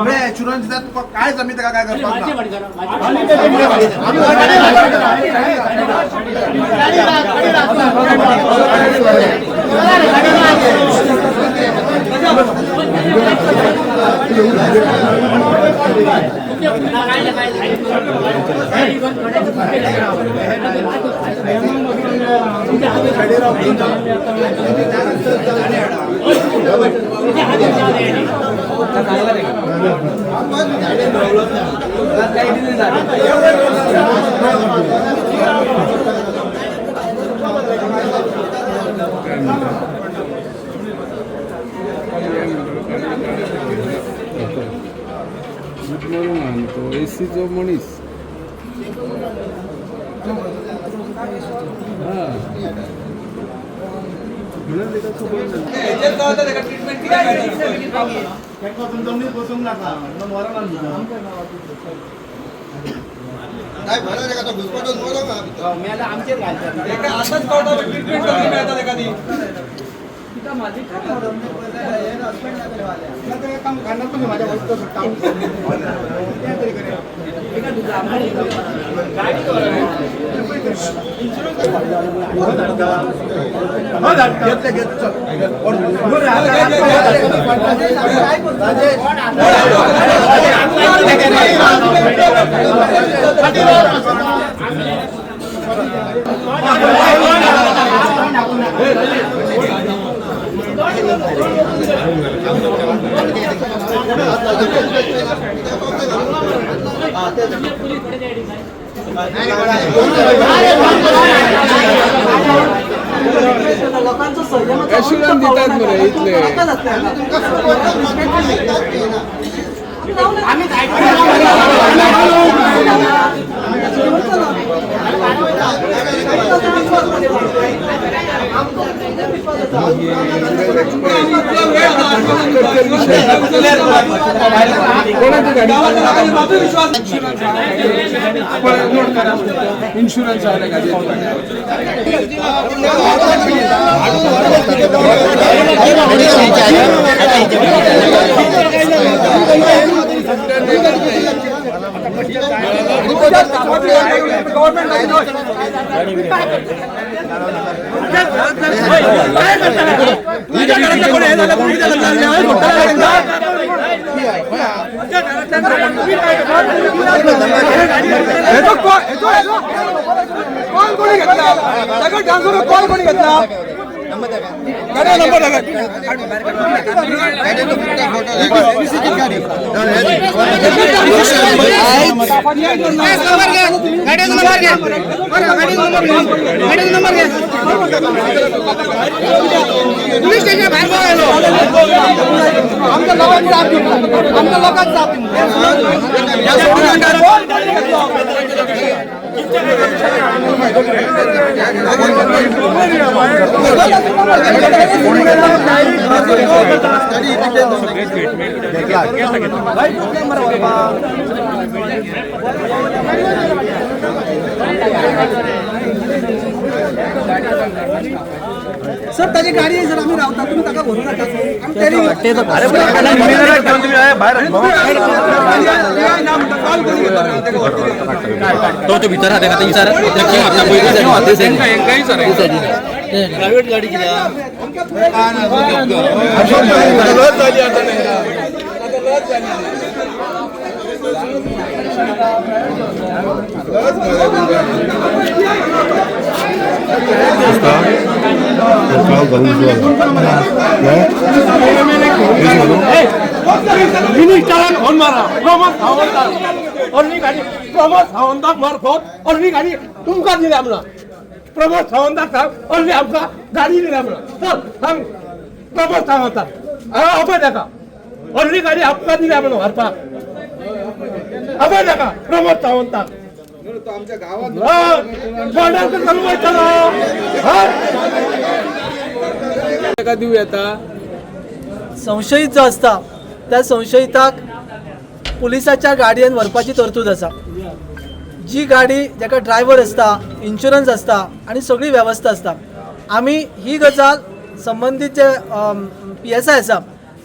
सगळे एश्युरन्स दितात तुका काय जमीन ताका काय करपाक ना. तो एसीचो मनीस. हा, म्हणून ताका खबर ना. काय बरं रे का तो घुसपटून मरो का आताच कळटा ट्रिटमेंट कसली मेळटा तेका ती. घेतले घेतले चल. राजेश. लोकांचो संयमाचो Assurance अंत दितात पावना. मरे इतले. नाका जातलें हांगा. तुमकां सोबत आमी कोणाची गाडी? गावातल्या लोकांनी माफी विश्वास नोट करा, इन्शुरन्स आहा त्या गाडयेचो. तुझ्या घरातलं कोणी हे झालं, कोणी झालं, कॉल कोणी घेतला? सगळं ट्रान्सफर कॉल कोणी घेतला? गाडी नंबर आमच्या लोकांचा आमच्या लोकांचा. सर, ताजी गाडी आहे सर, आम्ही रावता, तुम्ही ताका व्हरू नाका. तो तो भितर आहा तेका विचार. प्रायव्हेट गाडी कित्याक? लज झाली आता नाही. मिनिस्टरान फोन मारा प्रमोद सावंताक. अर्ली गाडी प्रमोद सावंताक मारफत अर्ली गाडी तुमकां दिल्या म्हणून. प्रमोद सावंताक सांग, अर्ली आमकां गाडी दिल्या म्हणून. चल सांग प्रमोद सावंताक. आपय ताका, अर्ली गाडी आमकां दिल्या म्हणून व्हरपाक. आपय ताका प्रमोद सावंताक. आमच्या गावात चलवयतलो. ताका दिवं येता. संशयीत जो आसता त्या संशयिताक पुलिसाच्या गाडयेन व्हरपाची तरतूद आसा. जी गाडी जाका ड्रायव्हर आसता, इन्शुरन्स आसता आनी सगळी वेवस्था आसता. आमी ही गजाल संबंदीत जे PSI आसा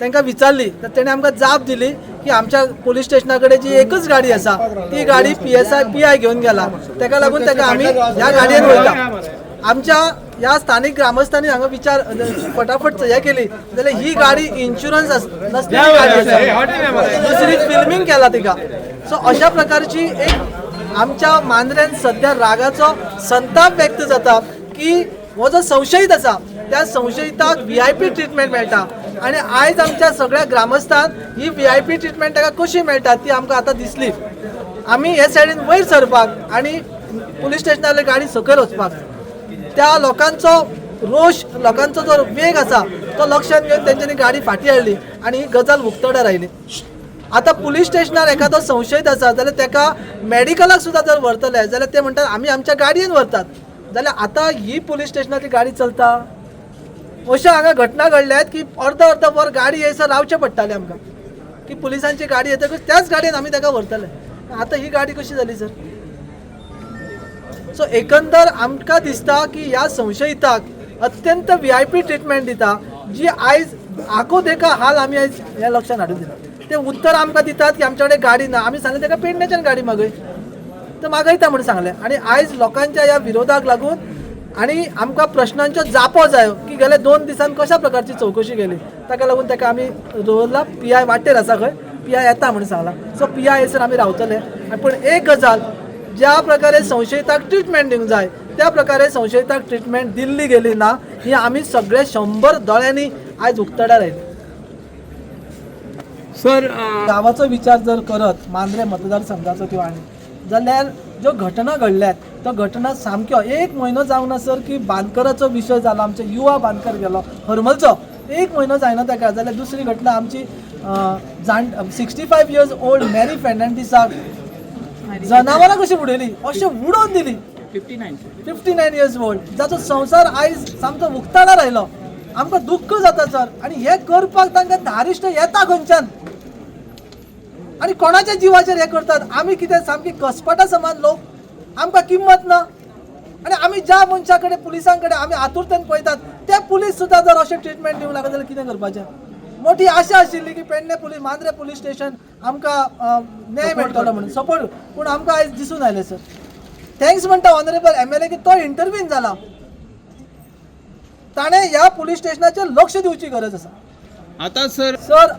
तांकां विचारली तर तेणें आमकां जाप दिली की आमच्या पुलीस स्टेशना कडेन जी एकच गाडी आसा ती गाडी PSI PI घेवन गेला, ताका लागून ताका आमी ह्या गाडयेन वयता. आमच्या ह्या स्थानीक ग्रामस्थांनी हांगा विचार फटाफट हे केली जाल्यार ही गाडी इन्शुरन्स नसलेली गाडी आसा, दुसरी फिल्मींग केला तिका. सो अशा प्रकारची एक आमच्या मांद्र्यान सध्या रागाचो संताप व्यक्त जाता की हो जो संशयीत आसा त्या संशयिताक VIP treatment मेळटा आनी आयज आमच्या सगळ्या ग्रामस्थांक ही VIP treatment ताका कशी मेळटा ती आमकां आतां दिसली. आमी हे सायडीन वयर सरपाक आनी पुलीस स्टेशनार गाडी सकयल वचपाक त्या लोकांचो रोश, लोकांचो जो वेग आसा तो लक्षांत घेवन तेंच्यांनी गाडी फाटीं हाडली आनी ही गजाल उक्तडार आयली. आतां पुलीस स्टेशनार एखादो संशयीत आसा जाल्यार ताका मेडिकलाक सुद्दां जर व्हरतले जाल्यार ते म्हणटात आमी आमच्या गाडयेन व्हरतात, जाल्यार आतां ही पुलीस स्टेशनाची गाडी चलता. अश्यो हांगा घटना घडल्यात की अर्द अर्द वर गाडी येयसर रावचें पडटालें आमकां की पुलिसांची गाडी येतकच त्याच गाडयेन आमी ताका व्हरतले. आतां ही गाडी कशी जाली सर? सो एकंदर आमकां दिसता की ह्या संशयिताक अत्यंत VIP treatment दिता जी आयज आखो देखा हाल आमी आयज ह्या लक्षांत हाडून दिला. ते उत्तर आमकां दितात की आमच्या कडेन गाडी ना, आमी सांगलें ताका पेडण्याच्यान गाडी मागय तर मागयता म्हणून सांगलें. आनी आयज लोकांच्या ह्या विरोधाक लागून आनी आमकां प्रश्नांच्यो जापो जायो की गेले 2 दिसान कशा प्रकारची चवकशी केली, ताका लागून ताका आमी दवरला. PI वाटेर आसा खंय, PI येता म्हणून सांगला. सो PI येसर आमी रावतले. पूण एक गजाल, ज्या प्रकारे संशयिताक ट्रिटमेंट दिवंक जाय त्या प्रकारे संशयिताक ट्रिटमेंट दिल्ली गेली ना ही आमी सगळे 100 दोळ्यांनी आयज उक्तडार आयले. सर, गांवाचो विचार जर करत मांद्रे मतदारसंघाचो किंवा आनी जाल्यार ज्यो घटना घडल्यात त्यो घटना सामक्यो 1 म्हयनो जावंक ना सर की बांदकराचो विशय जाला, आमचो युवा बांदकर गेलो हरमलचो, 1 म्हयनो जायना ताका. जाल्यार दुसरी घटना आमची 65 years old Mary फेर्नांडीसाक जनावरां कशी उडयली, अशें उडोवन दिली. 59 years old जाचो संवसार आयज सामको उक्ताडार आयलो. आमकां दुख्ख जाता सर. आनी हें करपाक तांकां धारिश्ट येता खंयच्यान आनी कोणाच्या जिवाचेर हें करतात? आमी कितें सामकी कसपटा समान लोक, आमकां किंमत ना. आनी आमी ज्या मनशा कडेन पुलिसां कडेन आमी आतुरतेन पळयतात ते पुलीस सुद्दां जर अशें ट्रिटमेंट दिवंक लागत जाल्यार कितें करपाचें? मोठी आशा आशिल्ली की Pernem police, Mandrem police station आमकां न्याय मेळटलो म्हणून सपोर्ट, पूण आमकां आयज दिसून आयलें सर. Thanks म्हणटा ऑनरेबल MLA की तो इंटरवीन जाला, ताणें ह्या पुलीस स्टेशनाचेर लक्ष दिवची गरज आसा. आतां सर सर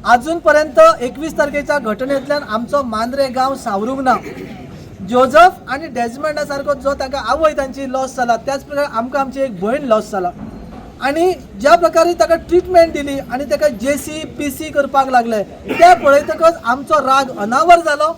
अजून पर्यंत 21 तारखेच्या घटनेंतल्यान आमचो मांद्रे गांव सावरूंक ना. जोजफ आनी डेजमंडा सारको जो ताका आवय तांची लॉस जाला, त्याच प्रकारे आमकां आमची एक भयण लॉस जाला. आनी ज्या प्रकारे ताका ट्रिटमेंट दिली आनी ताका JC PC करपाक लागले ते पळयतकच आमचो राग अनावर जालो.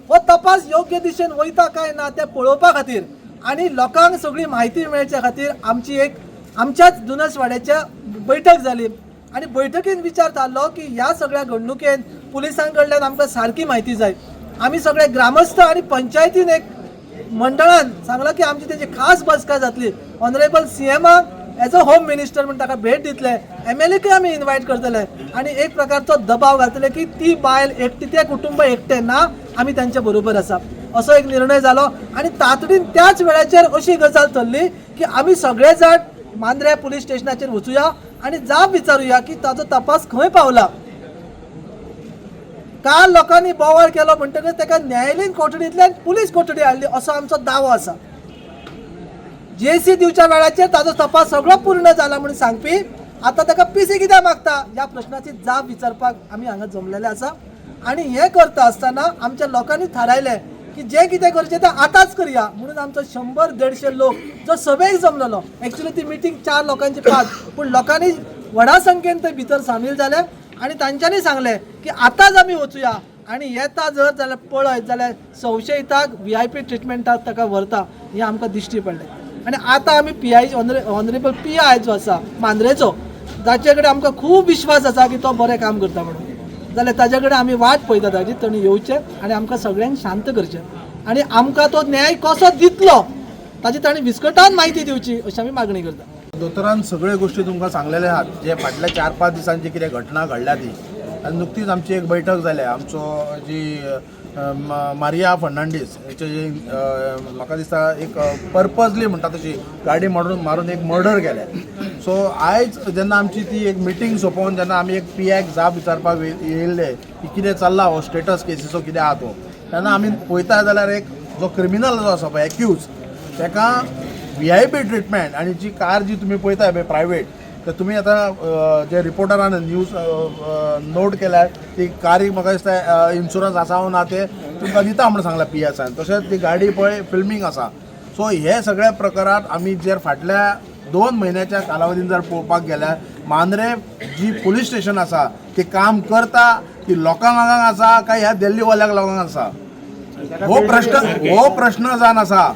हो तपास योग्य दिशेन वयता काय ना तें पळोवपा खातीर आनी लोकांक सगळी म्हायती मेळच्या खातीर आमची एक आमच्याच जुनसवाड्याच्या बैठक जाली आनी बैठकीन विचार थारलो की ह्या सगळ्या घडणुकेन पुलिसां कडल्यान आमकां सारकी म्हायती जाय. आमी सगळे ग्रामस्थ आनी पंचायतीन एक मंडळान सांगलां की आमची तेजी खास बसका जातली. ऑनरेबल CMाक एज अ होम मिनिस्टर म्हूण ताका भेट दितले, MLAकय आमी इनवायट करतले आनी एक प्रकारचो दबाव घालतले की ती बायल एकटी, तें कुटुंब एकटें ना, आमी तांचे बरोबर आसा, असो एक निर्णय जालो. आनी तातडीन त्याच वेळाचेर अशी गजाल थरली की आमी सगळे जाण मांद्रे पुलीस स्टेशनाचेर वचुया आनी जाप विचारुया की ताचो तपास खंय पावला. काल लोकांनी बोवाळ केलो म्हणटकच ताका न्यायालयीन कोठडींतल्यान पुलीस कोठडी हाडली असो आमचो दावो आसा. JC दिवच्या वेळाचेर ताचो तपास सगळो पूर्ण जाला म्हणून सांगपी आतां ताका PC कित्याक मागता ह्या प्रश्नाची जाप विचारपाक आमी हांगा जमलेले आसा. आनी हें करता आसतना आमच्या लोकांनी थारायलें की जें कितें करचें तें आतांच करया म्हणून आमचो 100-150 लोक जो सभेक जमलेलो, एक्चुअली ती मिटींग 4 लोकांची 5, पूण लोकांनी व्हडा संख्येन ते भितर सामील जाले आनी तांच्यांनी सांगलें की आतांच आमी वचुया आनी येता जर जाल्यार पळयत जाल्यार संशयिताक VIP ट्रिटमेंटाक ताका व्हरता हें आमकां दिश्टी पडलें. आनी आतां आमी PI honourable PI जो आसा मांद्रेचो, जाचे कडेन आमकां खूब विश्वास आसा की तो बरें काम करता म्हणून, जाल्यार ताजे कडेन आमी वाट पळयता ताजी, ताणें येवचें आनी आमकां सगळ्यांक शांत करचें आनी आमकां तो न्याय कसो दितलो ताजी ताणें विस्कटान म्हायती दिवची अशी आमी मागणी करता. दोतोरान सगळ्यो गोश्टी तुमकां सांगलेले आहात, जे फाटल्या 4-5 दिसांची कितें घटना घडल्या ती. आनी नुकतीच आमची एक बैठक जाल्या. आमचो जी मारिया फर्नांडीस हेचे जी म्हाका दिसता एक पर्पजली म्हणटा तशी गाडी मारून मारून एक मर्डर केल्या. सो आयज जेन्ना आमची ती एक मिटींग सोंपोवन जेन्ना आमी एक पी आयक जाप विचारपाक येयल्ले की कितें चल्ला, हो स्टेटस केसीचो कितें आहा तो, तेन्ना आमी पळयता जाल्यार एक जो क्रिमिनल जो आसा पळय, एक्यूज, ताका व्हीआयपी ट्रिटमेंट आनी जी कार जी तुमी पळयता पळय प्रायवेट, तर तुमी आतां जे रिपोर्टरान न्यूज नोट केल्या, ती कारी म्हाका दिसता इन्शुरन्स आसा वो ना ते तुमकां दिता म्हणून सांगला पी एसान. तशेंच ती गाडी पळय फिल्मींग आसा. सो हे सगळ्या प्रकारात आमी जर फाटल्या 2 म्हयन्याच्या कालावधीन जर पळोवपाक गेल्यार, मांद्रे जी पुलीस स्टेशन आसा ती काम करता ती लोकांक आसा काय ह्या दिल्लीवाल्याक लोकांक आसा, हो प्रश्न जावन आसा.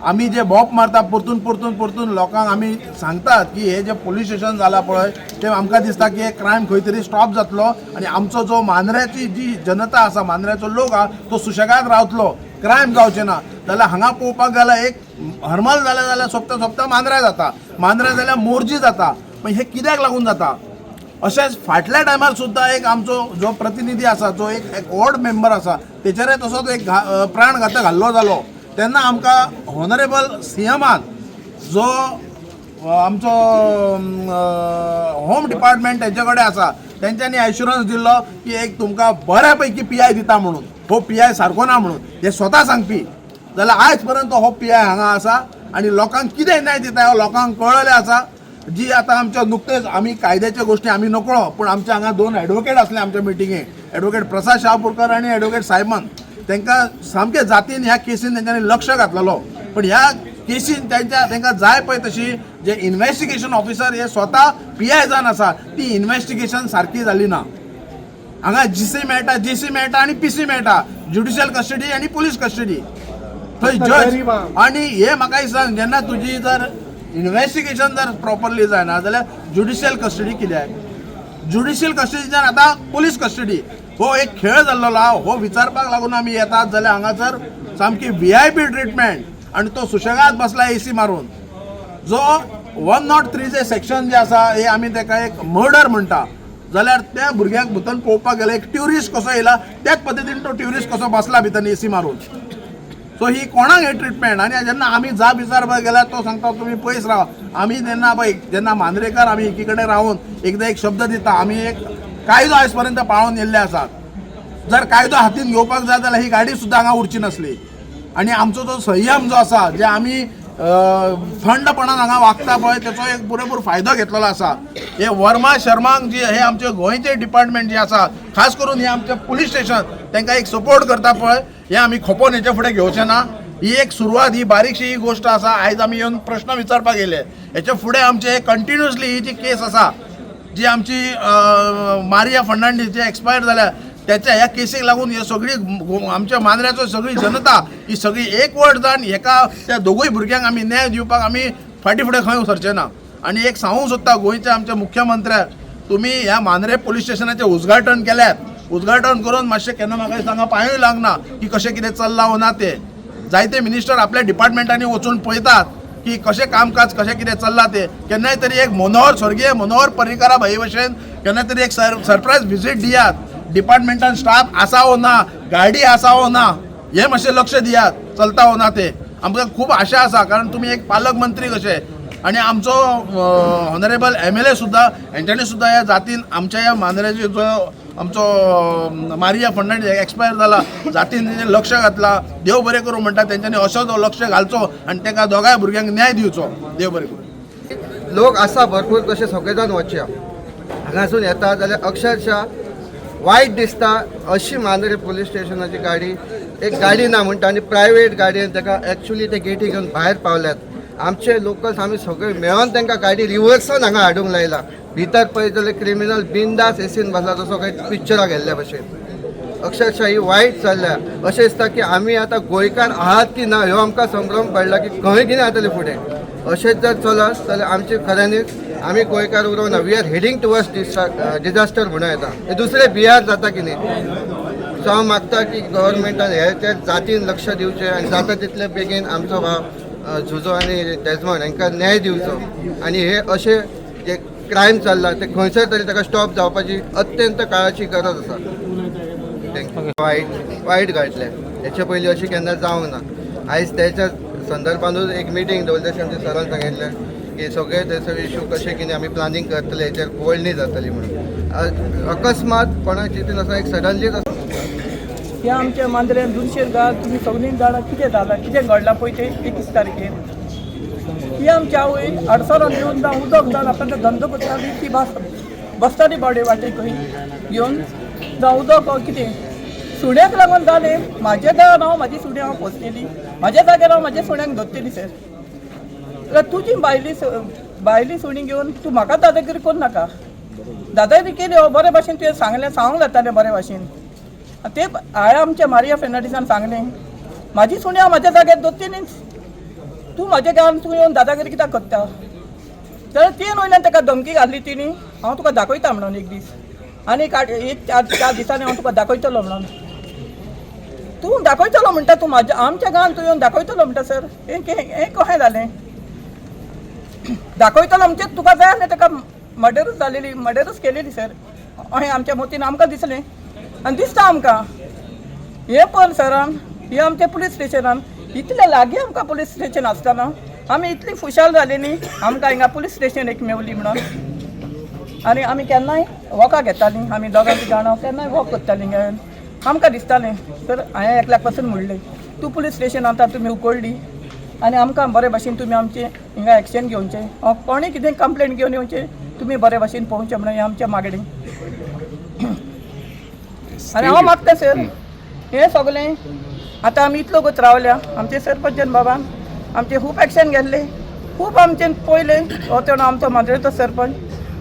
आमी जे बोब मारता परतून परतून परतून, लोकांक आमी सांगतात की हे जे पुलीस स्टेशन जाला पळय, ते आमकां दिसता की हे क्रायम खंय तरी स्टॉप जातलो आनी आमचो जो मांद्र्याची जी जनता आसा, मांद्र्याचो लोक आहा, तो सुशेगाद रावतलो, क्रायम जावचे ना. जाल्यार हांगा पळोवपाक गेल्यार एक हरमल जालें जाल्यार सोंपता सोंपता मांद्र्या जाता, मांद्र्या जाल्यार मोरजी जाता. मागीर हे कित्याक लागून जाता? अशेंच फाटल्या टायमार सुद्दां एक आमचो जो प्रतिनिधी आसा, जो एक एक वॉर्ड मेंबर आसा, तेचेरय तसोच एक प्राणघातक हल्लो जालो. तेन्ना आमकां ऑनरेबल सीएमान जो आमचो होम डिपार्टमेंट तेंचे कडेन आसा, तेंच्यांनी एश्युरन्स दिल्लो की एक तुमकां बऱ्या पैकी पी I दिता म्हणून. हो पी I सारको ना म्हणून हे स्वता सांगपी. जाल्यार आयज पर्यंत हो पी I हांगा आसा आनी लोकांक कितें न्याय दिता हो लोकांक कळ्ळें आसा. जी आतां आमच्या नुकतेच आमी कायद्याच्या गोश्टी आमी नकळो, पूण आमच्या हांगा दोन एडवोकेट आसले आमच्या मिटिंगेक, एडवोकेट प्रसाद शाहपूरकर आनी एडवोकेट सायमन. तांकां सामकें जातीन ह्या केसीन तेंच्यांनी लक्ष घातलेलो, पण ह्या केसीन तेंच्या तांकां जाय पळय तशी जे इन्वेस्टिगेशन ऑफिसर हे स्वता पी I जावन आसा, ती इन्वेस्टिगेशन सारकी जाली ना. हांगा जीसी मेळटा, जीसी मेळटा आनी पीसी मेळटा, ज्युडिशियल कस्टडी आनी पुलीस कस्टडी. थंय जज आनी हे म्हाका दिसता, जेन्ना तुजी जर इन्वेस्टिगेशन जर प्रॉपरली जायना जाल्यार ज्युडिशियल कस्टडी कित्याक? ज्युडिशियल कस्टडीच्यान आतां पुलीस कस्टडी, हो एक खेळ जाल्लो आहा. हो विचारपाक लागून आमी येतात जाल्यार हांगासर सामकी व्हीआयपी ट्रिटमेंट आनी तो सुशेगाद बसला एसी मारून. जो 103 जे सेक्शन जे आसा, हे आमी ताका एक मर्डर म्हणटा, जाल्यार त्या भुरग्याक भितर पळोवपाक गेल्यार एक ट्युरिस्ट कसो येयला, त्याच पद्दतीन तो ट्युरिस्ट कसो बसला भितर एसी मारून. सो ही कोणाक हे ट्रिटमेंट? आनी जेन्ना आमी जाप विचारपाक गेल्यार तो सांगता, तुमी पयस रावा. आमी जेन्ना पळय, जेन्ना मांद्रेकार आमी एकी कडेन रावन एकदां एक शब्द दिता, आमी एक कायदो आयज पर्यंत पाळून येयल्ले आसात. जर कायदो हातीन घेवपाक जाय जाल्यार ही गाडी सुद्दां हांगा उरची नासली. आनी आमचो जो संयम जो आसा, जे आमी थंडपणान हांगा वागता पळय, तेचो एक पुरेपूर फायदो घेतलेलो आसा हे वर्मा शर्मांक. जी हे आमचे गोंयचे डिपार्टमेंट जे आसा, खास करून हे आमचे पुलीस स्टेशन तांकां एक सपोर्ट करता पळय, हे आमी खोपोवन हेच्या फुडें घेवचे ना. ही एक सुरवात, ही बारीकशी ही गोश्ट आसा. आयज आमी येवन प्रश्न विचारपाक येयले. हेच्या फुडें आमचे कंटिन्युअसली ही जी केस आसा, जी आमची मारिया फर्नांडीस जे एक्सपायर जाल्या, त्याच्या ह्या केसीक लागून हे सगळी आमच्या मांद्र्याचो सगळी जनता ही सगळी एकवट जावन हेका त्या दोगूय भुरग्यांक आमी न्याय दिवपाक आमी फाटीं फुडें खंय सरचे ना. आनी एक सांगूंक सोदता गोंयच्या आमच्या मुख्यमंत्र्याक, तुमी ह्या मांद्रे पुलीस स्टेशनाचें उद्घाटन केल्यात. उद्घाटन करून मातशें केन्ना म्हाका दिसता हांगा पांयूय लागना की कशें कितें चल्लां वो ना तें. जायते मिनिस्टर आपल्या डिपार्टमेंटांनी वचून पळयतात की कशें कामकाज, कशें कितें चल्लां तें. केन्नाय तरी एक मनोहर, स्वर्गीय मनोहर पर्रीकारा भाई भशेन केन्ना तरी एक सरप्रायज विजीट दियात. डिपार्टमेंटान स्टाफ आसा वो ना, गाडी आसा वो ना, हें मातशें लक्ष दियात, चलता वो ना तें. आमकां खूब आशा आसा, कारण तुमी एक पालक मंत्री कशे आनी आमचो ऑनरेबल एमएलए सुद्दां, हेंच्यांनी सुद्दां ह्या जातीन आमच्या ह्या मांद्र्याचे जो आमचो मारिया फर्नांडीस एक्सपायर जाला, जातीन तेंचें लक्ष घातला. देव बरें करूं म्हणटा, तेंच्यांनी असोच हो लक्ष घालचो आनी तांकां दोगांय भुरग्यांक न्याय दिवचो. देव बरें करूं. लोक आसा भरपूर, तशे सगळे जाण वचया. हांगासून येता जाल्यार अक्षरशः वायट दिसता. अशी मांद्रे पुलीस स्टेशनाची गाडी, एक गाडी ना म्हणटा आनी प्रायवेट गाडयेन ताका एक्चुली ते गेटी घेवन भायर पावल्यात. आमचे लोकल्स आमी सगळे मेळोन तांकां गाडी रिवर्सान हांगा हाडूंक लायला. भितर पळयत जाल्यार क्रिमिनल बिंदास एसीन बसला, तसो काही पिक्चराक गेल्ल्या भशेन. अक्षरशः ही वायट चल्ल्या. अशें दिसता की आमी आतां गोंयकार आहात की ना, ह्यो आमकां संभ्रम पडला की खंय कितें जातलें फुडें. अशेंच जर चलत जाल्यार आमचे खऱ्यांनीच आमी गोंयकार उरोंक ना. We are heading towards disaster म्हणूं येता. हे दुसरे बिहार जाता की न्ही. सो हांव मागता की गव्हर्मेंटान हे ते जातीन लक्ष दिवचें आनी जाता तितले बेगीन आमचो भाव झुजो आनी डेजमंड हांकां न्याय दिवचो आनी हे अशे जे क्रायम चल्ला ते खंयसर तरी ताका स्टॉप जावपाची अत्यंत काळाची गरज आसा. Thank you. वायट वायट घडलें, हेचे पयलीं अशें केन्ना जावंक ना. आयज त्याच्या संदर्भानूच एक मिटींग दवरली. अशें आमच्या सरान सांगितलें की सगळे थंयसर इशू कशें कितें आमी प्लानींग करतले, हेचेर पळोवणी जातली म्हणून. अकस्मात कोणाक चिंतून आसा एक सडनलीच ह्या आमच्या मांद्र्यान दुरशेर घाल तुमी सगळीं जाणां कितें जालां, कितें घडलां पळय तें 21 तारखेर. ही आमच्या आवयन आडसरां घेवन जावं उदक जावन आपणाचो धंदो करताली. ती बसताली बावडे वाटेक खंय घेवन जावं उदक कितें सुण्याक लागून जालें. म्हाज्या दारान हांव म्हाजी सुण्या हांव पोसलेली, म्हाज्या जाग्यार हांव म्हाज्या सुण्याक धरतली सर. जाल्यार तुजी भायली सुणी घेवन तूं म्हाका दादागिरी करूं नाका. दादागिरी केली हो बरे भाशेन तुवें सांगलें, सांगूंक जातालें बरे भाशेन. ते हांवें आमच्या मारिया फेर्नांडीसान सांगलें म्हाजी सुणी हांव म्हाज्या जाग्यार दवरतलीच, तूं म्हाज्या गांवान तूं येवन दादागिरी कित्याक करता. जाल्यार तेन वयल्यान ताका धमकी घातली तिणी, हांव तुका दाखयता म्हणून एक दीस आनी एक 4 दिसांनी हांव तुका दाखयतलो म्हणून. तूं दाखयतलो म्हणटा, तूं म्हाज्या आमच्या गांवान तूं येवन दाखयतलो म्हणटा सर. हें हें कशें जालें? दाखयतलो म्हणजे तुका जाय आसलें ताका मर्डरूच जालेली, मर्डरूच केलेली सर. अशें आमच्या मतीन आमकां दिसलें आनी दिसता आमकां. हें पण सरान हें आमच्या पुलीस स्टेशनान इतलें लागीं आमकां पुलीस स्टेशन आसतना आमी इतली खुशाल जाली न्ही, आमकां हिंगा पुलीस स्टेशन एक मेवली म्हणून. आनी आमी केन्नाय वॉकाक घेतालीं, आमी दोगां जाणां केन्नाय वॉक करतालीं हिंगा. आमकां दिसतालें तर हांवें एकल्याक पासून म्हणलें तूं पुलीस स्टेशन आतां तुमी उकडली आनी आमकां बरे भाशेन तुमी आमचें हिंगा एक्शन घेवचें, कोणें कितें कंप्लेन घेवन येवचें तुमी बरे भाशेन पळोवचें म्हणून हें आमचें मागणें. आनी हांव मागता सर हें सगळें आतां आमी इतलो गोत रावल्या, आमचे सरपंचान बाबान आमचे खूब एक्शन घेतले, खूब आमचे पयले हो तो आमचो मांद्रेचो सरपंच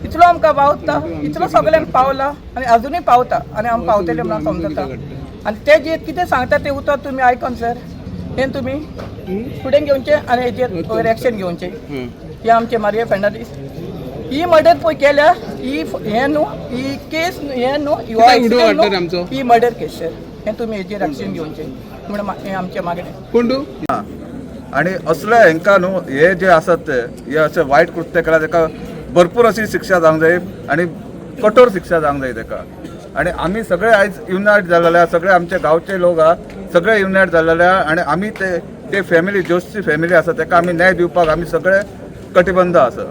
इतलो आमकां पावता, इतलो सगळ्यांक पावला आनी अजुनूय पावता आनी आम पावतले म्हणून समजता. आनी ते जे कितें सांगता तें उतर तुमी आयकोन सर हें तुमी फुडें घेवचें आनी हेजेर वयर एक्शन घेवचें. हें आमचें मारिया फेर्नांडीस ही मर्डर पळय केल्या, ही हें न्हू, ही केस हें न्हू, न्हू, ही मर्डर केस सर. हें तुमी हेजेर एक्शन घेवचें म्हणून हें आमचें मागणें. कोण तूं? आणि असले हेंकां न्हू हे जे आसात ते हे अशें वायट कृत्य केला तेका भरपूर अशी शिक्षा जावंक जाय आनी कठोर शिक्षा जावंक जाय तेका. आनी आमी सगळे आयज युनायट जालेले आहा, सगळे आमचे गांवचे लोक आहा, सगळे युनायट जालेले आहा. आनी आमी ते फॅमिली जोसची फॅमिली आसा तेका आमी न्याय दिवपाक आमी सगळे कटिबंध आसा.